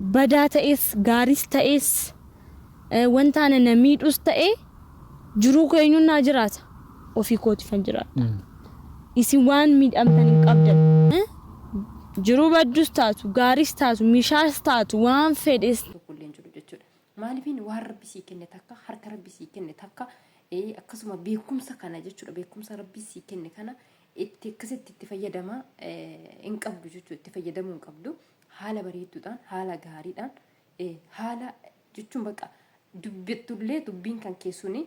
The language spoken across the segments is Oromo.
Badaa ta'es gaaris ta'es wanta ana na miidhus ta'e jiruu koo eenyuun naa jiraata? Ofii kootiifan jiraadha. Isin waan miidhamtan hin qabdan. Jiruu baddus taatu, gaaris taatu, mishaas taatu, waan fedhes. Tokkollee hin jiru jechuudha. Maaliifin waan Rabbi sii kenne takka harka Rabbi sii kenne takka akkasuma beekumsa kana jechuudha, beekumsa Rabbi sii kenne kana itti akkasitti itti fayyadama hin qabdu jechuudha, itti fayyadamuu hin qabdu. Haala bareedduudhaan, haala gaariidhaan, haala jechuun bakka dubbattullee dubbiin kan kee suni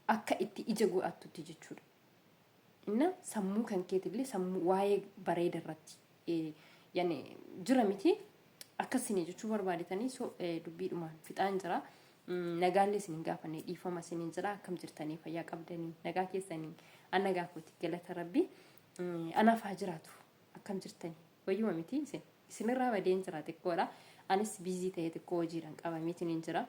akka itti ija godhattutti jechuudha. Inna sammuu kan keetillee sammuu waa'ee bareeda irratti yani jira miti akkasini jechuu barbaadetanii. So dubbiidhumaan fixaan jira. Nagaallee isin hin gaafanne, dhiifama isiniin jira. Akkam jirtanii? Fayyaa qabdanii? Nagaa keessanii? An nagaa kooti, galata Rabbi. Anaaf haa jiraatu. Akkam jirtanii? Wayyuma miti isin? Isinirraa badeen jira xiqqoodha. Anis busy ta'ee xiqqoo hojiidhaan qabameetiin hin jira.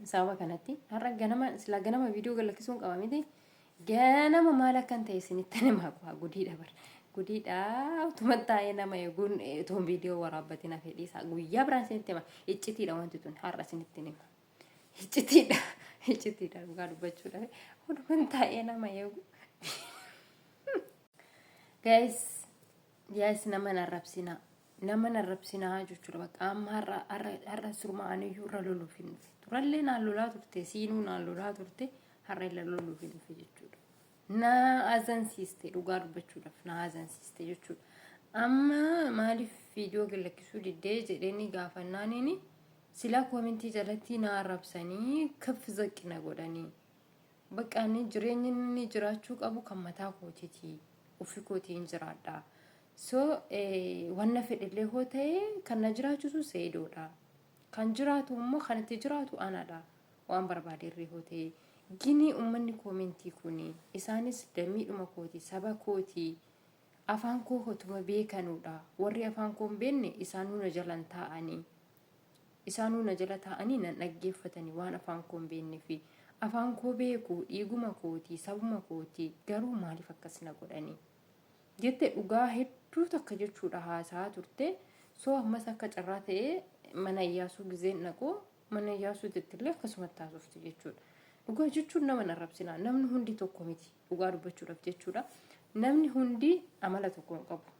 Sababa kanatti har'a ganama silaa ganama viidiyoo gad lakkisuun qaba miti. Ganama maal akkan ta'e isinitti himaa, kuhaa gudiidha bar. Gudiidha, utuma taa'ee nama eeguun utuu viidiyoo waraabbatiin hafe, dhiisa. Guyyaa biraan isinitti hima. Iccitiidha wanti tun, har'a isinitti hima. Iccitiidha. Iccitiidha, dhugaa dubbachuudhaaf. Utuma taa'ee nama eegu. Guys, guys, nama hin arrabsinaa. Nama hin arrabsinaa jechuudha. Bakka amma har'a har'a har'a surma aniyyuu irra loluuf hin dhufe. Durallee naan lolaa turte, siinuu naan lolaa turte, har'a irra loluuf hin dhufe jechuudha. Na azansiiste, dhugaa dubbachuudhaaf na azansiiste jechuudha. Amma maaliif viidiyoo gad lakkisuu diddee jedheeni gaafannaaniini silaa koomentii jalatti na arrabsanii kaf zaqqi na godhanii. Bakka ani jireenyi inni jiraachuu qabu kan mataa kootiiti. Ofii kootiin jiraadha. So wanna fedhellee hoo ta'e kan na jiraachisu Seedoodha. Kan jiraatu immoo kan itti jiraatu anadha. Waan barbaaderree hoo ta'e. Gini uummanni koomentii kuni isaanis damiidhuma kooti, saba kooti, afaan koo hotuma beekanuudha. Warri afaan koo hin beekne isaanuu na jalan taa'anii. Isaanuu na jala taa'anii nan dhaggeeffatanii waan afaan koo hin beeknefi. Afaan koo beeku, dhiiguma kooti, sabuma kooti, garuu maaliif akkas na godhanii? Jette dhugaa hedduu takka jechuudha haasaa turte. So ammas akka carraa ta'ee mana Iyyaasuu gizeen dhaqu mana Iyyaasuutti illee akkasumatti haasofti jechuudha. Dhugaa jechuun nama hin arrabsinaa. Namni hundi tokko miti, dhugaa dubbachuudhaaf jechuudha. Namni hundi amala tokko hin qabu.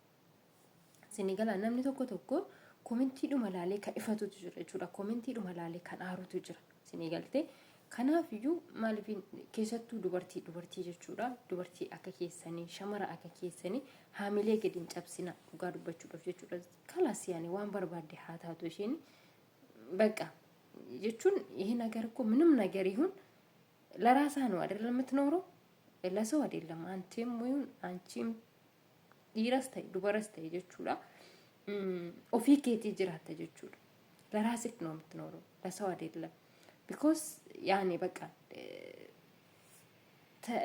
Isinii gala, namni tokko tokko komentiidhuma laalee kan ifatutu jira jechuudha. Komentiidhuma laalee kan aarutu jira. Isinii galtee. Kanaaf iyyuu maaliif keessattuu dubartii dubartii jechuudha. Dubartii akka keessanii, shamara akka keessanii haamilee gadi hin cabsina, dhugaa dubbachuudhaaf jechuudha. Kalaas yaani waan barbaadde haa taatu isheen, በቃ jechuun ይሄ ነገር እኮ ምንም ነገር ይሁን ለራስህ ነው አይደለም የምትኖረው፣ ለሰው አይደለም። አንተም ይሁን አንቺም dhiiras ta'e dubaras ta'e jechuudha. Ofii keetii jiraatta jechuudha. ለራስህ ነው የምትኖረው፣ ለሰው አይደለም። Because yaani በቃ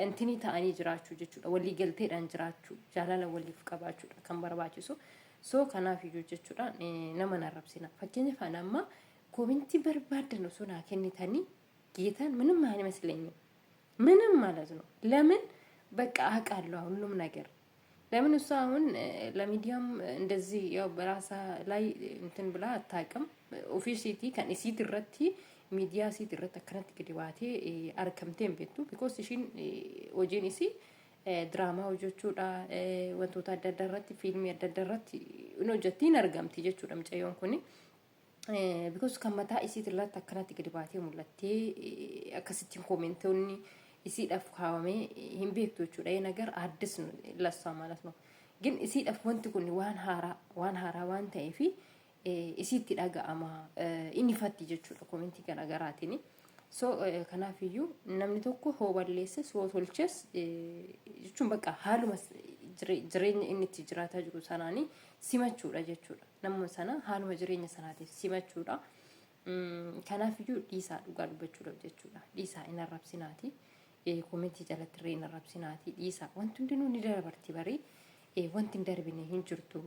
intinii ta'anii jiraachuu jechuudha. Walii galteedhaan jiraachuu, jaalala waliif qabaachuudha kan barbaachisu. So kanaaf iyyuu jechuudha nama hin arrabsina. Fakkeenyaaf ani amma koomentii barbaadan osoo naa kennitanii ጌታን ምንም አይመስለኝም። ምንም ማለት ነው። ለምን በቃ አውቃለሁ ሁሉም ነገር። ለምን እሷ አሁን ለሚዲያም እንደዚህ ያው በራሳ ላይ እንትን ብላ አታውቅም። Ofiisiitii kan isiit irratti miidiyaa isiit irratti akkanatti gadi baatee argamtee hin beektu. Because ishiin hojiin isii diraamaa hojjechuudha, wantoota adda addaa irratti, fiilmii adda addaa irratti hin hojjetti, hin argamti jechuudha mucayyoon kuni. Because kan mataa isiit irratti akkanatti gadi baatee mul'attee akkasittiin koomentoonni isiidhaaf kaawwamee hin beektu jechuudha. ይሄ ነገር አዲስ ነው ለሷ ማለት ነው። ግን isiidhaaf wanti kun waan haaraa, waan haaraa waan ta'eef isiitti dhaga'ama, inni fatti jechuudha koomentii garaagaraatiin. So kanaaf iyyuu namni tokko hoo balleesses hoo tolches jechuun bakka haaluma jireenya inni itti jiraataa jiru sanaanii simachuudha jechuudha. Nama sana haaluma jireenya sanaatiif simachuudha. Kanaaf iyyuu dhiisaa, dhugaa dubbachuudhaaf jechuudha. Dhiisaa, hin arrabsinaati. Koomentii jalatti illee hin arrabsinaati. Dhiisaa, wanti hundinuu ni dabarti barii. Wanti hin darbine hin jirtu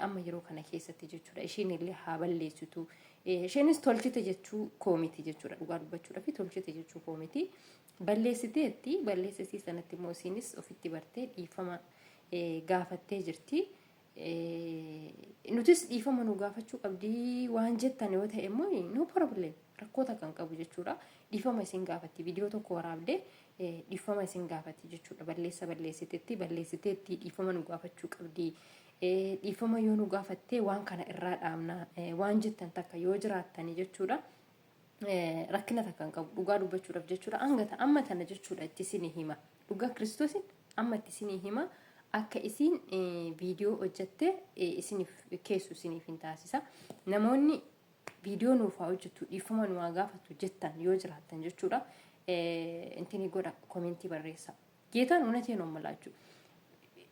amma yeroo kana keessatti jechuudha. Isheen illee haa balleessitu. Isheenis tolchite jechuu koomiti jechuudha. Dhugaa dubbachuudhaaf tolchite jechuu koomiti. Balleessiteetti, balleessisii sanatti immoo isiinis ofitti bartee dhiifama gaafattee jirti. Nutis dhiifama nu gaafachuu qabdii waan jettan yoo ta'e immoo no problem, rakkoo takka hin qabu jechuudha. Dhiifama isin gaafatti, viidiyoo tokko waraabdee dhiifama isin gaafatti jechuudha. Balleessa balleessiteetti, balleessiteetti, dhiifama nu gaafachuu qabdi. Dhiifama yoo nu gaafattee waan kana irraa dhaabna waan jettan takka yoo jiraattani jechuudha. Rakkina takka hin qabu dhugaa dubbachuudhaaf jechuudha. Hanga amma tana jechuudha itti isinii hima. Dhugaa Kiristoosin amma itti isinii hima. Akka isiin viidiyoo hojjatte isiniif keessu isiniif hin taasisa. Namoonni viidiyoo nuuf haa hojjettu, dhiifama nu haa gaafattu jettan yoo jiraattan jechuudha. Intini godha, koomentii barreessa. Geetaan unateen ommalaachu.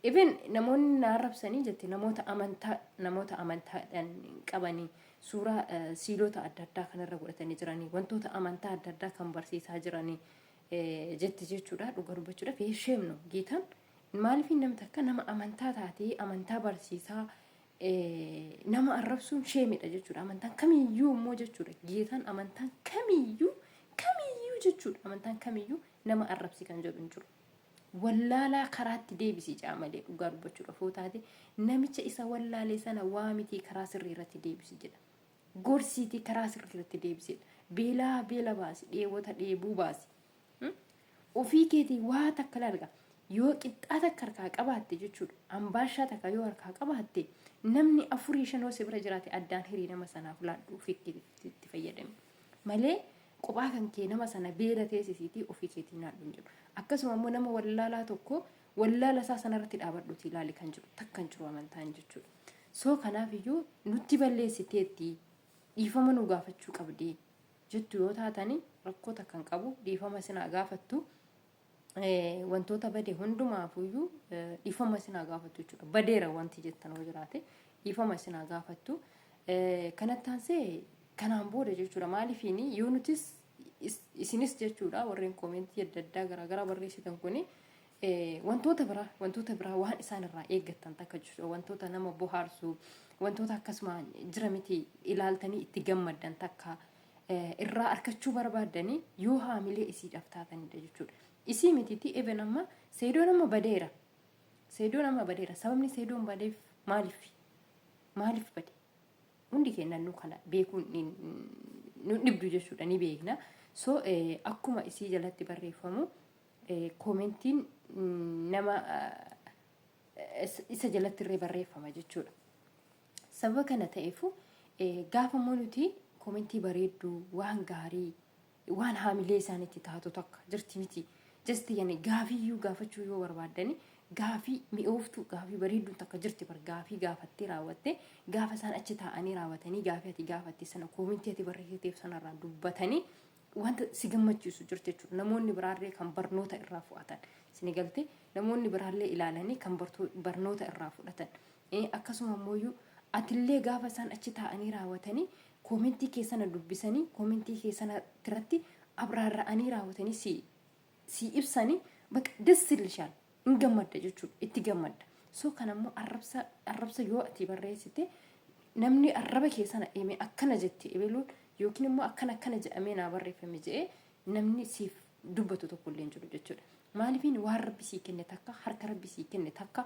Even namoonni na arrabsanii jette namoota amantaa, namoota amantaadhaan qabanii, suuraa siilota adda addaa kanarra godhatanii jiranii, wantoota amantaa adda addaa kan barsiisaa jiranii jette jechuudha. Dhuga dubbachuudhaaf sheemno geetaan maaliif namni takka nama amantaa taatee amantaa barsiisaa nama arrabsuun sheemidha jechuudha. Amantaan kamiyyuu immoo jechuudha. Geetaan amantaan kamiyyuu kamiyyuu jechuudha. Amantaan kamiyyuu nama arrabsi kan jedhu hin jiru. Wallaalaa karaatti deebisi jaa malee, dhugaa dubbachuudhaaf yoo taate namicha isa wallaalee sana waa mitii karaa sirrii irratti deebisi jedha. Gorsiitii karaa sirrii irratti deebisi. Beelaa beela baasi, dheebota dheebuu baasi. Ofii keetii waa takka laalga. Yoo qixxaa takka harkaa qabaatte jechuudha. Ambaashaa takka yoo harkaa qabaatte, namni afurii shanoo si bira jiraate addaan hirii nama sanaaf laadhu, ofii keetiitti itti fayyadame. Malee kophaa kan kee nama sana beela teessisiitii ofii keetii nyaadhu hin jedhu. Akkasuma immoo nama wallaalaa tokko wallaala isaa sanarratti dhaabadhuutii ilaali kan jedhu takka hin jiru amantaan jechuudha. So kanaaf iyyuu nutti balleessiteetti, dhiifama nu gaafachuu qabdi jettu yoo taatani, rakkoo takka hin qabu, dhiifama isin haa gaafattu. Wantoota bade hundumaafuyyuu dhiifama isin haa gaafattu jechuudha. Badeera wanti jettan yoo jiraate dhiifama isin haa gaafattu. Kanatti aansee kanaan booda jechuudha, maaliifiin yoo nutis isinis jechuudha, warreen koomentii adda addaa garaagaraa barreessitan kuni wantoota biraa waan isaan irraa eeggattan takka jechuudha, wantoota nama bohaarsu, wantoota akkasuma jira miti, ilaaltanii itti gammaddan takka irraa argachuu barbaaddanii yoo haamilee isiidhaaf taatanidha jechuudha. Isii mitiiti, even amma Seedoon amma badeera. Seedoon amma badeera. Sababni Seedoon badeef maaliif? Maaliif bade? Hundi keenya nu kana beekuun nu dhibdu jechuudha, ni beekna. So akkuma isii jalatti barreeffamu koomentiin nama isa jalatti illee barreeffama jechuudha. Sababa kana ta'eefu gaafa immoo nuti koomentii bareedduu, waan gaarii, waan haamilee isaanitti taatu takka jirti miti. Just yani gaafiyyuu gaafachuu yoo barbaaddani, gaafii mi'ooftuu, gaafii bareedduun takka jirti bar, gaafii gaafattee raawwatte, gaafa isaan achi taa'anii raawwatanii gaafii ati gaafatte sana koomentii ati barreessiteef sanarraa dubbatanii wanta si gammachiisu jirti jechuudha. Namoonni biraallee kan barnoota irraa fudhatan. Isin galte, namoonni biraallee ilaalanii kan barnoota irraa fudhatan. Akkasuma immoo atillee gaafa isaan achi taa'anii raawwatanii koomentii keessana dubbisanii, koomentii keessana irratti abraarra'anii raawwatanii si ibsanii, bakka dassillishaan hin gammadda jechuudha, itti gammadda. So kanammoo arrabsa yoo ati barreessite, namni arraba keessana eemee akkana jette ebeluun yookiin immoo akkana akkana jedhamee naa barreeffame jedhee namni siif dubbatu tokko illee hin jiru jechuudha. Maaliifin waan Rabbi sii kenne takka, harka Rabbi sii kenne takka,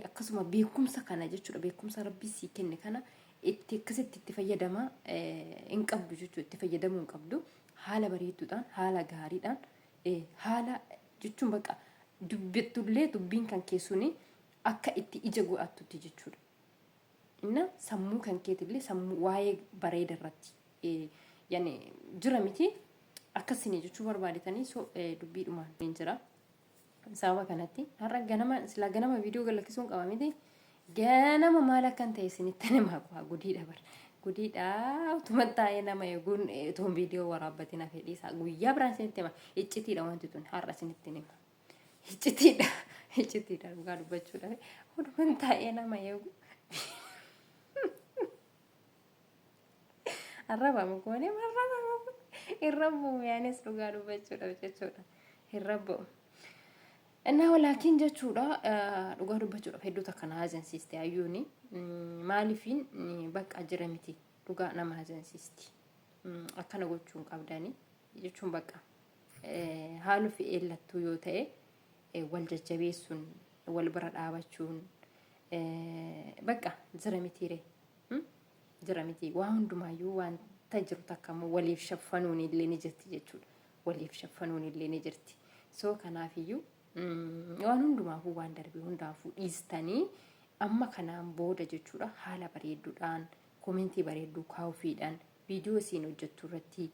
akkasuma beekumsa kana jechuudha, beekumsa Rabbi sii kenne kana itti akkasitti itti fayyadamaa hin qabdu jechuudha, itti fayyadamuu hin qabdu. Haala bareedduudhaan, haala gaariidhaan, haala jechuun bakka dubbattullee dubbiin kan keessuni akka itti ija godhattutti jechuudha. Inna sammuu kan keetillee sammuu waa'ee bareeda irratti yani jira miti, akkasini jechuu barbaadetanii. So dubbiidhumaan hin jira. Sababa kanatti har'a ganama, silaa ganama viidiyoo galakkisuun qaba miti. Ganama maal akkan ta'e isinitti himaa, gudiidha bar. Gudiidha, utuma taa'ee nama eeguun utuu viidiyoo waraabbatiin hafe dhiisa. Guyyaa biraan isinitti hima. Iccitiidha wanti tun, har'a isinitti hima. Iccitiidha. Iccitiidha dhugaa dubbachuudhaaf. Utuma taa'ee nama eegu. Arrabamu goonee arrabamu. Hin rabbumu yaanis dhugaa dubbachuudhaaf jechuudha. Hin rabbumu. Innaa walaakiin jechuudha, dhugaa dubbachuudhaaf hedduu takka na hajansiiste hayyuuni. Maaliifiin bakka jira miti, dhugaa nama hajansiisti. Akkana gochuu hin qabdani jechuun, bakka haaluu fi eellattuu yoo ta'e wal jajjabeessuun, wal bira dhaabachuun. Bakka jira mitiiree. Jira miti waa hundumaayyuu wanta jiru takka immoo waliif shaffanuun illee ni jirti jechuudha. Waliif shaffanuun illee ni jirti. So kanaafiyyuu waan hundumaafuu waan darbe hundaafuu dhiistanii amma kanaan booda jechuudha haala bareedduudhaan komentii bareedduu kaa'uufiidhaan viidiyoo isiin hojjettu irratti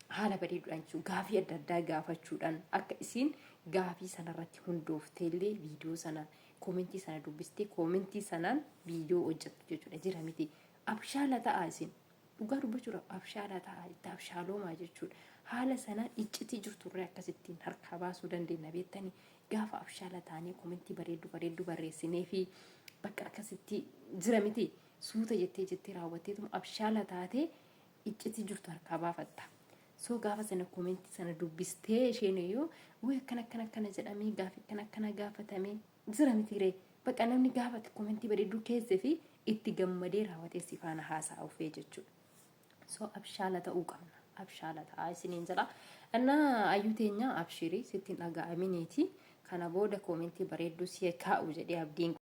haala bareeduudhaan jechuun gaafii adda addaa gaafachuudhaan akka isiin gaafii sanarratti hundooftee illee viidiyoo sana koomentii sana dubbistee koomentii sanaan viidiyoo hojjettu jechuudha jira miti abshaala ta'aa isin dhugaa dubbachuudhaaf abshaala ta'aa itti abshaaloomaa jechuudha haala sanaan iccitii jirturree akkasittiin harkaa baasuu dandeenya beektanii gaafa abshaala ta'anii koomentii bareedduu bareedduu barreessinee fi bakka akkasitti jira miti suuta jettee jettee raawwatteetuma abshaala taatee iccitii jirtu harkaa baafatta. So gaafa sana komentii sana dubbistee isheen iyyuu wuy akkana akkana akkana jedhamee gaafi akkana akkana gaafatamee jira miti ree. Bakka namni gaafate komentii bareedduu keessee fi itti gammadee raawwatee si faana haasa'a ufee jechuudha. So abshaala ta'uu qabna. Abshaala ta'aa isiniin jedha. Innaa ayyuu teenya abshirii sitti hin dhaga'aminiiti. Kana booda komentii bareedduu si kaa'u jedhee abdiin.